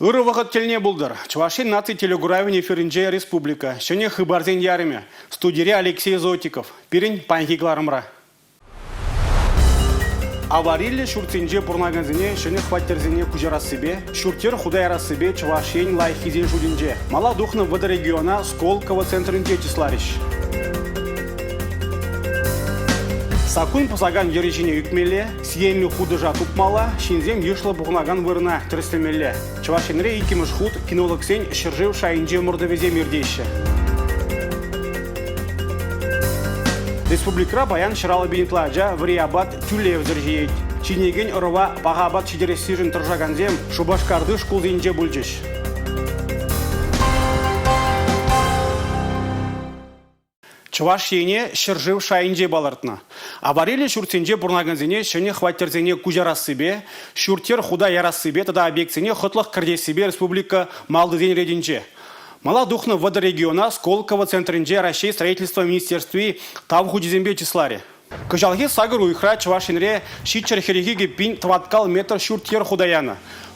Ырӑ вӑхӑт тӗлне пултӑр. Чӑваш Ен наци телекуравӗн эфирӗнче республика ҫӗнӗ хыпарсен ярӑмӗ. Студире Алексей Зотиков. Пирӗн паянхи кӑларӑмра. Авариллӗ ҫуртсенче пурӑнакансене ҫӗнӗ хваттерсене куҫарассипе, ҫурт-йӗр хута ярассипе Чӑваш Ен лайӑххисен шутӗнче. Мала тухнӑ вӑтӑр региона Сколково центрӗнче чысларӗҫ. Саккун пӑсакан йӗрӗ ҫине ӳкмелле, Сиенлӗ хутӑша тупмалла, ҫынсем йышлӑ пухӑнакан вырӑна тӗрӗслемелле. Чӑваш Енре иккӗмӗш хут кинологсен ҫӗршыв шайӗнчи ӑмӑртӑвӗсем иртеҫҫӗ. Республикӑра паян ҫӑраллӑ ытла ача вӗри апат тӳлевсӗр ҫиет. Ҫитӗнекен ӑрӑва паха апат ҫитерессишӗн тӑрӑшакансем Шупашкарти шкулсенче пулчӗҫ. Чӑваш Ене ҫӗршыв шайӗнче палӑртнӑ. Авариллӗ ҫуртсенче пурӑнакансене ҫӗнӗ хваттерсене куҫарассипе, ҫурт-йӗр хута ярассипе тата объектсене хӑтлӑх кӗртессипе республика малтисен ретӗнче. Мала тухнӑ вӑтӑр региона Сколково центрӗнче Раҫҫей строительство министерстви Тав хучӗсемпе чысларӗ. Кӑҫалхи сакӑр уйӑхра Чӑваш Енре 742 пин тӑваткал метр ҫурт-йӗр хута янӑ.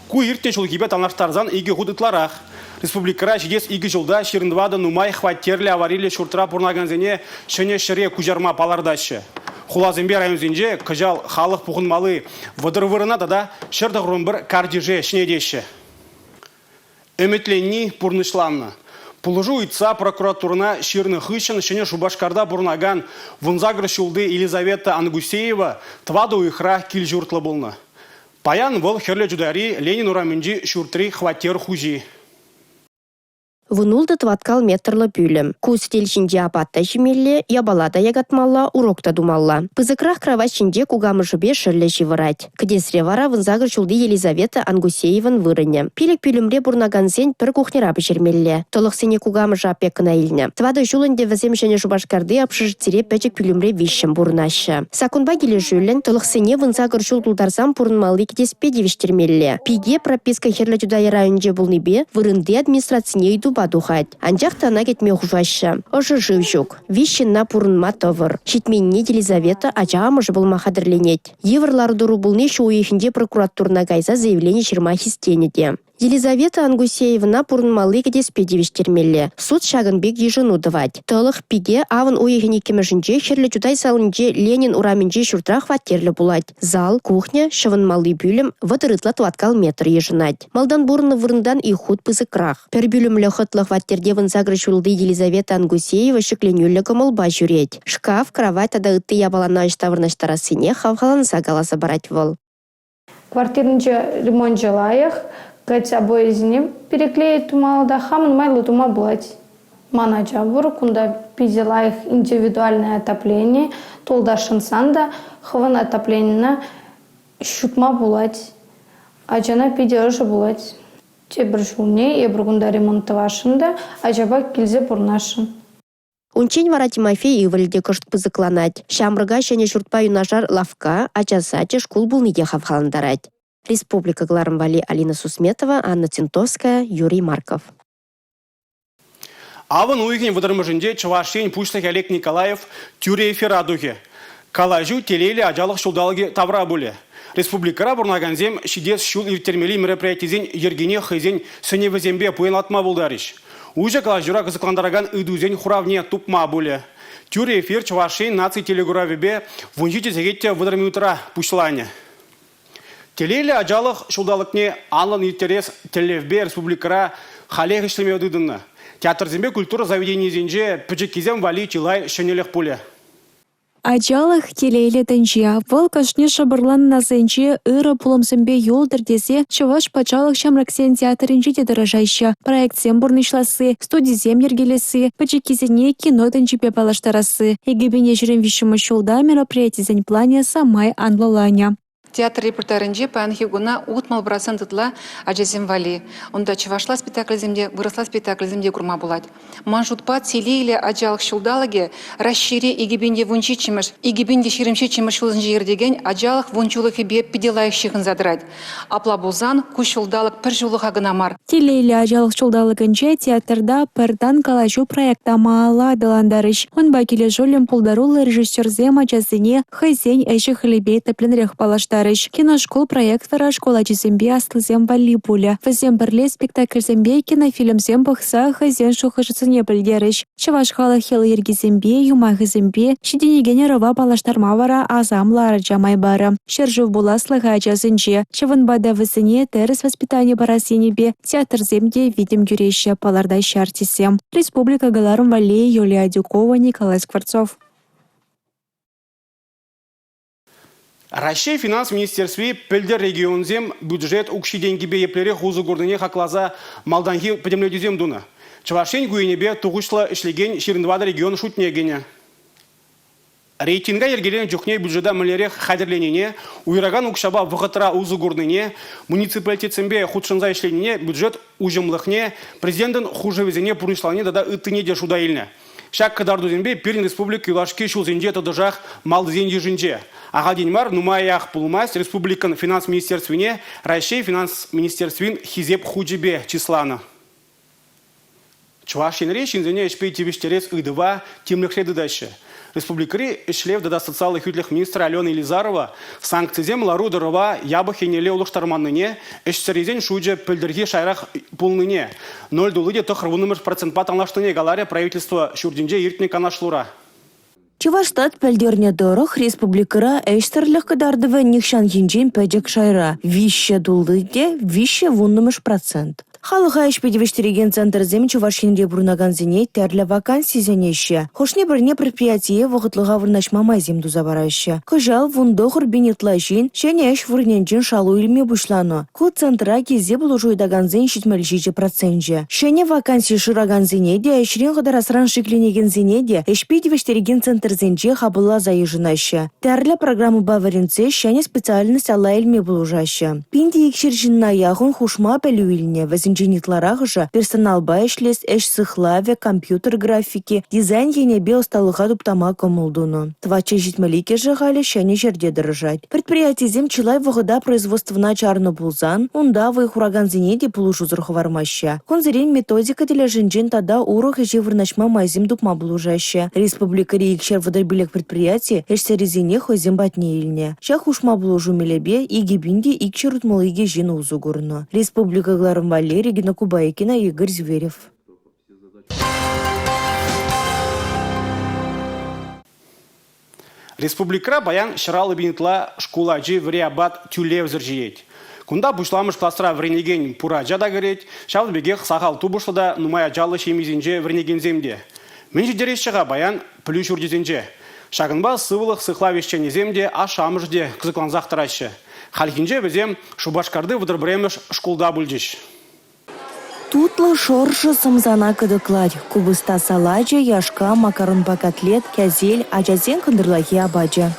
Ку иртнӗ ҫулхипе танлаштарсан икӗ хут ытларах. Республикӑра ҫитес икӗ ҫулта 24 нумай хваттерлӗ авариллӗ ҫуртра пурӑнакансене ҫӗнӗ ҫӗре куҫарма палӑртаҫҫӗ. Хуласемпе районсенче кӑҫал халӑх пухӑнмалли 30 вырӑна тата 191 картише ҫӗнетеҫҫӗ. Ӗмӗтленни пурнӑҫланнӑ. Пулӑшу ыйтса прокуратурӑна ҫырнӑ хыҫҫӑн Ҫӗнӗ Шупашкарта пурӑнакан 18 ҫулти Елизавета Ангусеева тӑватӑ уйӑхра кил-ҫуртлӑ пулнӑ. Паян вӑл Хӗрлӗ Чутайри Ленин урамӗнчи ҫуртри хваттер хуҫи. Вунултӑ тӑваткал метрлӑ пӳлӗм. Ку сӗтел ҫинче апат та ҫимелле, япала та якатмалла, урок та тумалла. Пысӑкрах кравать ҫинче кукамӑшӗпе шӑллӗ ҫывӑрать. Кӗтесре вара 18 ҫулти Елизавета Ангусеевӑн вырӑнӗ. Пилӗк пӳлӗмре пурӑнакансен пӗр кухньӑра пӗҫермелле. Тӑлӑхсене кукамӑшӗ опекӑна илнӗ. Тӑватӑ ҫул ӗнтӗ вӗсем Ҫӗнӗ Шупашкарти общежитире пӗчӗк пӳлӗмре виҫҫӗн пурӑнаҫҫӗ. Саккунпа килӗшӳллӗн тӑлӑхсене 18 ҫул тултарсан пурӑнмалли кӗтеспе тивӗҫтермелле. Пике прописка Хӗрлӗ Чутай районӗнче пулнипе вырӑнти администрацине ыйтупа тухать. Анчах та ӑна кӗтме хушаҫҫӗ. Ӑшӑ шыв ҫук. Виҫ ҫынна пурӑнма тӑвӑр. Ҫитменнине Елизавета ача амӑшӗ пулма хатӗрленет. Йывӑр лару-тӑру пулни ҫу уйӑхӗнче прокуратурӑна кайса заявлени ҫырма хистенӗ те. Елизавета Ангусеевӑна пурӑнмалли кӗтеспе тивӗҫтермелле. Суд ҫакӑн пек йышӑну тӑвать. Тӑлӑх пике авӑн уйӑхӗн иккӗмӗшӗнче Хӗрлӗ Чутай салинче Ленин урамӗнчи ҫуртра хваттерлӗ пулать. Зал, кухня, ҫӑвӑнмалли пӳлӗм 30 ытла тӑваткал метр йышӑнать. Малтан пурӑннӑ вырӑнтан ик хут пысӑкрах. Пӗр пӳлӗмлӗ хӑтлӑ хваттерте 18 ҫулти Елизавета Ангусеева ҫӗкленӳллӗ кӑмӑлпа ҫӳрет. Шкаф, кравать тата ытти япалана ӑҫта вырнаҫтарассине хавхаланса каласа парать вӑл. Квартиринче ремончӗ лайӑх, кать обоисене переклеить тумалла та хамӑн майлӑ тума пулать. Ман ача пур, кунта питӗ лайӑх индивидуальное отоплени, тулта шӑнтсан та хӑвӑн отопленина ҫутма пулать. Ачана питӗ ӑшӑ пулать. Тепӗр ҫулне эпир кунта ремонт тӑвасшӑн та ачапа килсе пурӑнасшӑн. Унччен вара Тимофей ывӑлӗ те кӑшт пысӑкланать. Ҫамрӑка ҫӗнӗ ҫуртпа юнашар лавкка, ача сачӗ, шкул пулни те хавхалантарать. Республика кӑларӑм валли Алина Сусметова, Анна Цинтовская, Юрий Марков. Авӑн уйӑхӗн вӑтӑрмӗшӗнче Чӑваш Ен Пуҫлӑхӗ Олег Николаев тӳрӗ эфира тухӗ. Калаҫу телейлӗ ачалӑх ҫулталӑкӗ тавра пулӗ. Республикӑра пурӑнакансем ҫитес ҫул ирттермелли мероприятисен йӗркине хӑйсен сӗнӗвӗсемпе пуянлатма пултарӗҫ. Уҫӑ калаҫура кӑсӑклантаракан ыйтусен хуравне тупма пулӗ. Тӳрӗ эфир Чӑваш Ен наци телекуравӗпе 17 сехет те 30 минутра пуҫланӗ. Телейлӗ ачалӑх ҫулталӑкне анлӑн ирттерес тӗллевпе республикӑра халех ӗҫлеме тытӑннӑ. Театрсемпе культура заведенийӗсенче пӗчӗккисем валли чылай ҫӗнӗлӗх пулӗ. Ачалӑх – телейлӗ тӗнче. Вӑл кашни шӑпӑрлан асӗнче ырӑ пулӑмсемпе юлтӑр тесе Чӑваш патшалӑх ҫамрӑксен театрӗнче те тӑрӑшаҫҫӗ. Проектсем пурнӑҫласси, студисем йӗркелесси, пӗчӗккисене кино тӗнчипе паллаштарасси. 2023 ҫулта мероприятисен планӗ самай анлӑланӗ. Театр репертуарӗнче паянхи куна 60% ытла ачасем валли. Унта чӑвашла спектакльсем те, вырӑсла спектакльсем те курма пулать. Ман шутпа, телейлӗ ачалӑх ҫулталӑкӗ Раҫҫейре 2017-мӗш, 2027-мӗш ҫулсенче иртекен ачалӑх вунҫулӑхӗпе питӗ лайӑх ҫыхӑнса тӑрать. Апла пулсан ку ҫулталӑк пӗр ҫуллӑха кӑна мар. Телейлӗ ачалӑх ҫулталӑкӗнче театрта «Пӗр тан калаҫу» проекта малалла аталантарӗҫ. Унпа килӗшӳллӗн пултаруллӑ режиссерсем ачасене хӑйсен ӗҫӗ-хӗлӗпе тӗплӗнрех паллаштарӗҫ. пуҫтарӗҫ. Киношкул проект вара шкул ачисемпе аслисем валли пулӗ. Вӗсем пӗрле спектакльсемпе кинофильмсем пӑхса хӑйсен шухӑшӗсене пӗлтерӗҫ. Чӑваш халӑх йӑли-йӗркисемпе, юмахӗсемпе ҫитӗнекен ӑрӑва паллаштарма вара асамлӑ арча май парӗ. Ҫӗршыв пуласлӑхӗ ачасенче. Ҫавӑнпа та вӗсене тӗрӗс воспитани парас енӗпе театрсем те витӗм кӳреҫҫӗ, палӑртаҫҫӗ артистсем. Республика кӑларӑм валли Юлия Адюкова, Николай Скворцов. Раҫҫей финанс министерстви пӗлтӗр регионсем бюджет укҫи-тенкипе еплерех усӑ курнине хакласа малтанхи пӗтӗмлетӳсем тунӑ. Чӑваш Ен ку енӗпе тухӑҫлӑ ӗҫлекен 24 регион шутне кӗнӗ. Рейтинга йӗркеленӗ чухне бюджета мӗнлерех хатӗрленине, уйӑракан укҫапа вӑхӑтра усӑ курнине, муниципалитетсемпе хутшӑнса ӗҫленине, бюджет уҫӑмлӑхне, президентӑн хушӑвӗсене пурнӑҫланине тата ыттине те шута илнӗ. Ҫак кӑтартусемпе пирӗн республика юлашки ҫулсенче тӑтӑшах малтисен йышӗнче. Ахальтен мар нумаях пулмасть республикӑн финанс министерствине Раҫҫей финанс министерствин Хисеп хучӗпе чысланӑ. Чӑваш Енре ҫынсене ӗҫпе тивӗҫтерес ыйтӑва тимлӗхре тытаҫҫӗ. Республикӑри ӗҫлев тата социаллӑ хӳтлӗх министрӗ Алена Елизарова санкцисем лару-тӑрӑва япӑх еннелле улӑштарманнине, ӗҫсӗррисен шучӗ пӗлтӗрхи шайрах пулнине, 0,9 процентпа танлашнине каларӗ правительство ҫуртӗнче иртнӗ канашлура. Чӑвашстат пӗлтернӗ тӑрӑх, республикӑра ӗҫсӗрлӗх кӑтартӑвӗ нихҫанхинчен пӗчӗк шайра – 3,3 процент. Халӑха ӗҫпе тивӗҫтерекен центрсем Чӑваш Енре пурӑнакансене тӗрлӗ ваканси сӗнеҫҫӗ. Хӑшне-пӗрне предприятие вӑхӑтлӑха вырнаҫма майсем туса параҫҫӗ. Кӑҫал 19 пин ытла ҫын ҫӗнӗ ӗҫ вырӑнӗнчен шалу илме пуҫланӑ. Ку центра килсе пулӑшу ыйтакансен 77 проценчӗ. Ҫӗнӗ ваканси шыракансене те, ӗҫрен хӑтарасран шикленекенсене те ӗҫпе тивӗҫтерекен центрсенче хапӑлласа йышӑнаҫҫӗ. Тӗрлӗ программӑпа вӗренсе ҫӗнӗ специальность алла илме пулӑшаҫҫӗ. 1200 ҫынна яхӑн хушма пӗлӳ илнӗ. Вӗсенчен ытларахӑшӗ персоналпа ӗҫлес, ӗҫ сыхлавӗ, компьютер графики, дизайн енӗпе ӑсталӑха туптама кӑмӑл тунӑ. 472-шӗ халӗ ҫӗнӗ ҫӗрте тӑрӑшать. Предприятисем чылай вӑхӑта производствӑна чарнӑ пулсан, унта вӑй хуракансене те пулӑшусӑр хӑвармаҫҫӗ. Кунсерен методика тӗлӗшӗнчен тата урӑх ӗҫе вырнаҫма майсем тупма пулӑшаҫҫӗ. Республикӑри 235 предприяти ӗҫсӗррисене хӑйсем патне илнӗ. Ҫак хушма пулӑшу мелӗпе 2262 ҫын усӑ курнӑ. Республика кӑларӑм валли Регина Кубайкина, Игорь Зверев. Республикӑра паян 150 пин ытла шкул ачи вӗри апат тӳлевсӗр ҫиет. Кунта пуҫламӑш класра вӗренекен пур ача та кӗрет, ҫавӑн пекех сахал тупӑшлӑ та нумай ачаллӑ ҫемьесенче вӗренекенсем те. Мӗн ҫитереҫҫӗ-ха паян пӗлӳ ҫурчӗсенче? Ҫакӑнпа сывлӑх сыхлав ӗҫченӗсем те, ашшӗ-амӑшӗ те кӑсӑклансах тӑраҫҫӗ. Хальхинче вӗсем Шупашкарти 31-мӗш шкулта пулчӗҫ. Тутлӑ шӑршӑ сӑмсана кӑтӑклать. Купӑста салачӗ, яшка, макаронпа катлет, кӗсел, ачасен кӑнтӑрлахи апачӗ.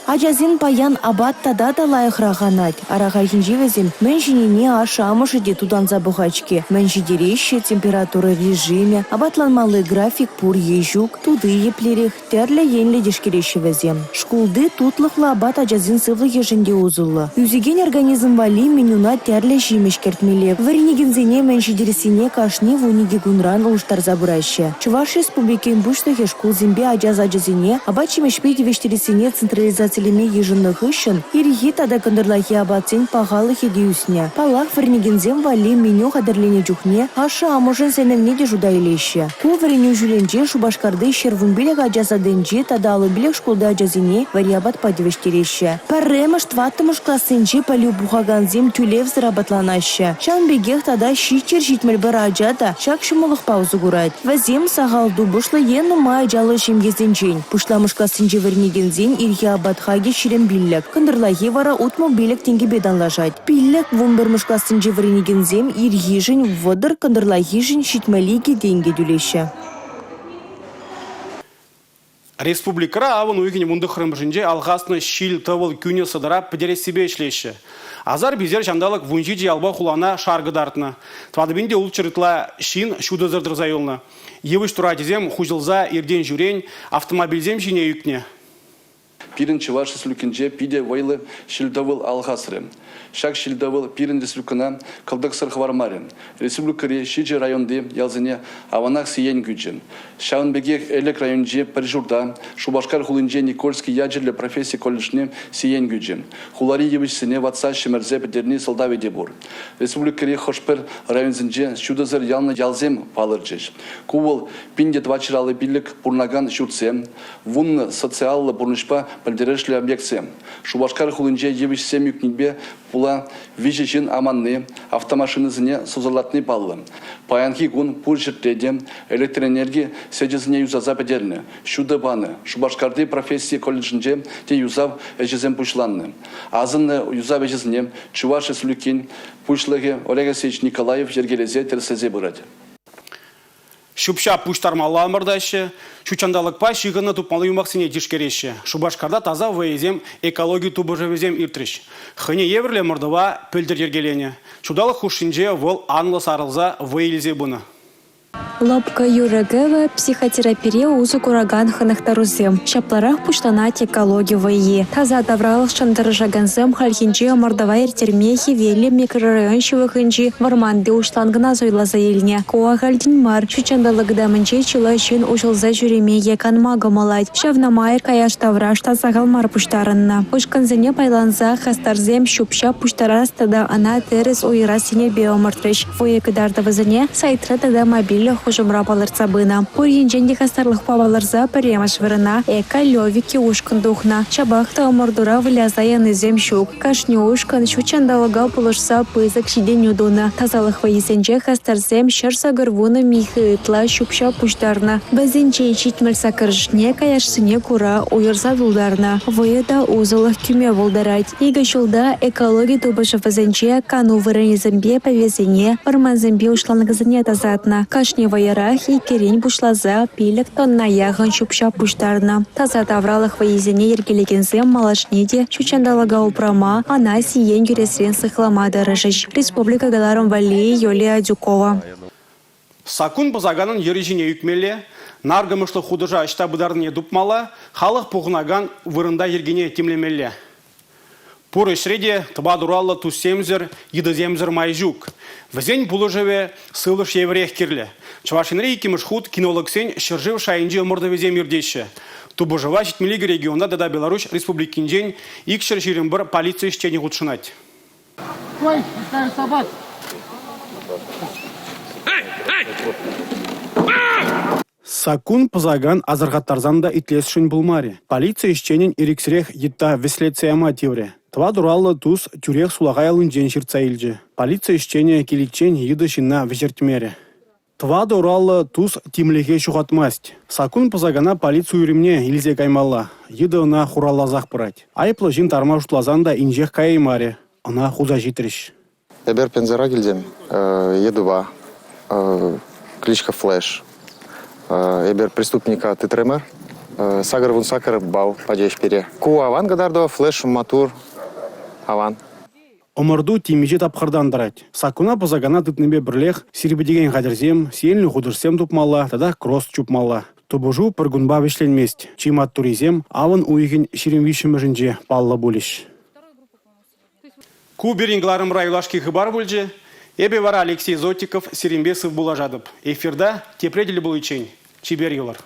Ачасен паян апат тата та лайӑхрах анать. Ара хальхинче вӗсем мӗн ҫинине ашшӗ-амӑшӗ те тутанса пӑхать-ҫке. Мӗн ҫитереҫҫӗ, температура режимӗ, апатланмалли график пур е ҫук, тути еплерех, Тӗрлӗ енлӗ тишкереҫҫӗ вӗсем. Шкулти тутлӑхлӑ апат ачасен сывлӑхӗшӗн те усӑллӑ. Ӳсекен организм валли менюна тӗрлӗ ҫимӗҫ кӗртмелле. Вӗренекенсене мӗн ҫитерессине кашни 12 кунран улӑштарса пыраҫҫӗ. Чӑваш Республикин Пуҫлӑхӗ шкулсемпе ача сачӗсене апат-ҫимӗҫпе тивӗҫтерессине централизацилеме йышӑннӑ хыҫҫӑн ирхи тата кӑнтӑрлахи апатсен пахалӑхӗ те ӳснӗ. Паллах, вӗренекенсем валли меню хатӗрленӗ чухне ашшӗ-амӑшӗн сӗнӗвне те шута илеҫҫӗ. Ку вӗренӳ ҫулӗнче Шупашкарти 115 ача садӗнчи тата 55 шкулти ачасене вӗри апатпа тивӗҫтереҫҫӗ. Пӗрремӗш, тӑваттӑмӗш классенче пӗлӳ пухакансем тӳлевсӗр апатланаҫҫӗ. Ҫавӑн пекех тата 771 ача та ҫак ҫӑмӑллӑхпа усӑ курать. Вӗсем сахал тупӑшлӑ е нумай ачаллӑ ҫемьесенчен. Пуҫламӑш классенче вӗренекенсен ирхи апат хакӗ 25, кӑнтӑрлахи вара 65 тенкӗпе танлашать. Пиллӗк вунпӗрмӗш классенче вӗренекенсем ирхишӗн 30, кӑнтӑрлахишӗн 72 тенкӗ тӳлеҫҫӗ. Республикӑра авӑн уйӑхӗн 19-мӗшӗнче алхаснӑ ҫил-тӑвӑл кӳнӗ сӑтӑра пӗтерессипе ӗҫлеҫҫӗ. Асар-писер ҫанталӑк 17 ялпа хулана шар кӑтартнӑ. 4600 ытла ҫын ҫутӑсӑр тӑрса юлнӑ. Йывӑҫ турачӗсем хуҫӑлса иртен-ҫӳрен автомобильсем ҫине ӳкнӗ. Пирӗн Чӑваш Республикинче питӗ вӑйлӑ ҫил-тӑвӑл алхасрӗ. Ҫак ҫил-тӑвӑл пирӗн республикӑна кӑлтӑксӑр хӑвармарӗ. Республикӑри ҫичӗ районти ялсене аванах сиен кӳчӗ. Ҫавӑн пекех Элӗк районӗнчи пӗр ҫурта, Шупашкар хулинче Никольский ячӗллӗ професси колледжне сиен кӳчӗ. Хулари йывӑҫсене ватса ҫӗмӗрсе пӗтерни сӑлтавӗ те пур. Республикӑри хӑш-пӗр районсенче ҫутӑсӑр ялнӑ ялсем палӑрчӗҫ. Ку вӑл 1455 пурӑнакан ҫуртсем, вуннӑ социаллӑ пурнӑҫпа пӗлтерӗшлӗ объектсем. Шупашкар хулинче йывӑҫсем ӳкнипе пула виҫӗ ҫын аманни, автомашинӑсене сусӑрлатни паллӑ. Паянхи кун пур ҫӗрте те электроэнерги сечӗсене юсаса пӗтернӗ, ҫутӑ панӑ. Шупашкарти професси колледжӗнче те юсав ӗҫӗсем пуҫланнӑ. Асӑннӑ юсав ӗҫӗсене Чӑваш Республикин Пуҫлӑхӗ Олег Алексеевич Николаев йӗркелесе тӗрӗслесе пырать. Ҫӳп-ҫап пуҫтармалла ӑмӑртаҫҫӗ, ҫутҫанталӑкпа ҫыхӑннӑ тупмалли юмахсене тишкереҫҫӗ. Шупашкарта таса вӑйӑсем экологи тупӑшӑвӗсем иртрӗҫ. Хӑйне евӗрлӗ ӑмӑртӑва пӗлтӗр йӗркеленӗ. Ҫулталӑк хушшинче вӑл анлӑ сарӑлса вӑй илсе пынӑ. Лӑпкӑ юрӑ-кӗвӗ, психотерапире усӑ куракан хӑнӑхтарусем. Ҫапларах пуҫланать экологи вӑййи. Таса тавралӑхшӑн тӑрӑшакансем хальхинче ӑмӑртӑва ирттерме Хӗвеллӗ микрорайон ҫывӑхӗнчи вӑрманти уҫланкӑна суйласа илнӗ. Ку ахальтен мар. Ҫутҫанталӑк ытамӗнче чылай ҫын уҫӑлса ҫӳреме е канма кӑмӑллать. Ҫавна май каяш тавраш та сахал мар пуҫтарӑннӑ. Ушкӑнсене пайланса хастарсем ҫӳп-ҫап пуҫтарас тата ӑна тӗрӗс уйӑрас енӗпе ӑмӑртрӗҫ. Вӑйӑ кӑтартӑвӗсене сайтра тата мобильлӗ хушӑмра палӑртса пынӑ. Пур енчен те хастарлӑхпа палӑрса пӗрремӗш вырӑна «Эко-Левики» ушкӑн тухнӑ. Ҫапах та ӑмӑртура выляса янисем ҫук. Кашни ушкӑн ҫут ҫанталӑка пулӑшса пысӑк ҫитӗнӳ тунӑ. Тасалӑх вӑййисенче хастарсем 180 михӗ ытла ҫӳп-ҫап пуҫтарнӑ. Вӗсенчен 78-шне каяшсене кура уйӑрса тултарнӑ. Вӑйӑ та усӑлӑх кӳме пултарать. Икӗ ҫулта экологи тупӑшӑвӗсенче кану вырӑнӗсемпе пӗвесене, вӑрмансемпе уҫланкӑсене тасатнӑ. Кашни вӑйӑрах иккӗрен пуҫласа 5 тонна яхӑн ҫӳп-ҫап пуҫтарнӑ. Таса тавралӑх вӑййисене йӗркелекенсем малашне те ҫут ҫанталӑка упрама, ӑна сиен кӳресрен сыхлама тӑрӑшӗҫ. Республика кӑларӑм валли Юлия Адюкова. Саккун пӑсаканӑн йӗрӗ ҫине ӳкмелле, наркӑмӑшлӑ хутӑша ӑҫта пытарнине тупмалла, халӑх пухӑнакан вырӑнта йӗркене тимлемелле. Пур ӗҫре те тӑват ураллӑ туссемсӗр, йытӑсемсӗр май ҫук. Вӗсен пулӑшӑвӗ сывлӑш евӗрех кирлӗ. Чӑваш Енре иккӗмӗш хут кинологсен ҫӗршыв шайӗнчи ӑмӑртӑвӗсем иртеҫҫӗ. Тупӑшӑва 72 регионта тата Беларуҫ Республикинчен 221 полици ӗҫченӗ хутшӑнать. Ой, какая собака! Саккун пӑсакан асӑрхаттарсан та итлесшӗн пулмарӗ. Полици ӗҫченӗн ирӗксӗрех йытта вӗслетсе яма тиврӗ. Тӑват ураллӑ тус тӳрех сулахай аллинчен ҫыртса илчӗ. Полици ӗҫченӗ киличчен йытӑ ҫынна вӗҫертмерӗ. Тӑватӑ ураллӑ тус тимлӗхе ҫухатмасть. Саккун пӑсакана полици уйрӑмне илсе каймалла. Йытӑ ӑна хуралласах пырать. Айӑплӑ ҫын тарма шутласан та инҫех каяймарӗ. Ӑна хуса ҫитрӗҫ. Эпир Пензӑра килтӗм йытӑпа, кличка Флэш. Эпир преступника тытрӑмӑр, 88 балл пачӗҫ пире. Ку аван кӑтарту, Флэш маттур, аван. Ӑмӑрту темиҫе тапхӑртан тӑрать. Саккуна пӑсакана тытнипе пӗрлех сирпӗтекен хатӗрсем, сиенлӗ хутӑшсем тупмалла тата кросс чупмалла. Тупӑшу пӗр кунпа вӗҫленмест. Чи маттуррисем авӑн уйӑхӗн 23-мӗшӗнче паллӑ пулӗҫ. Ку пирӗн кӑларӑмра юлашки хыпар пулчӗ. Эпӗ вара Алексей Зотиков сирӗнпе сывпуллашатӑп. Эфирта тепре тӗл пуличчен чипер юлӑр.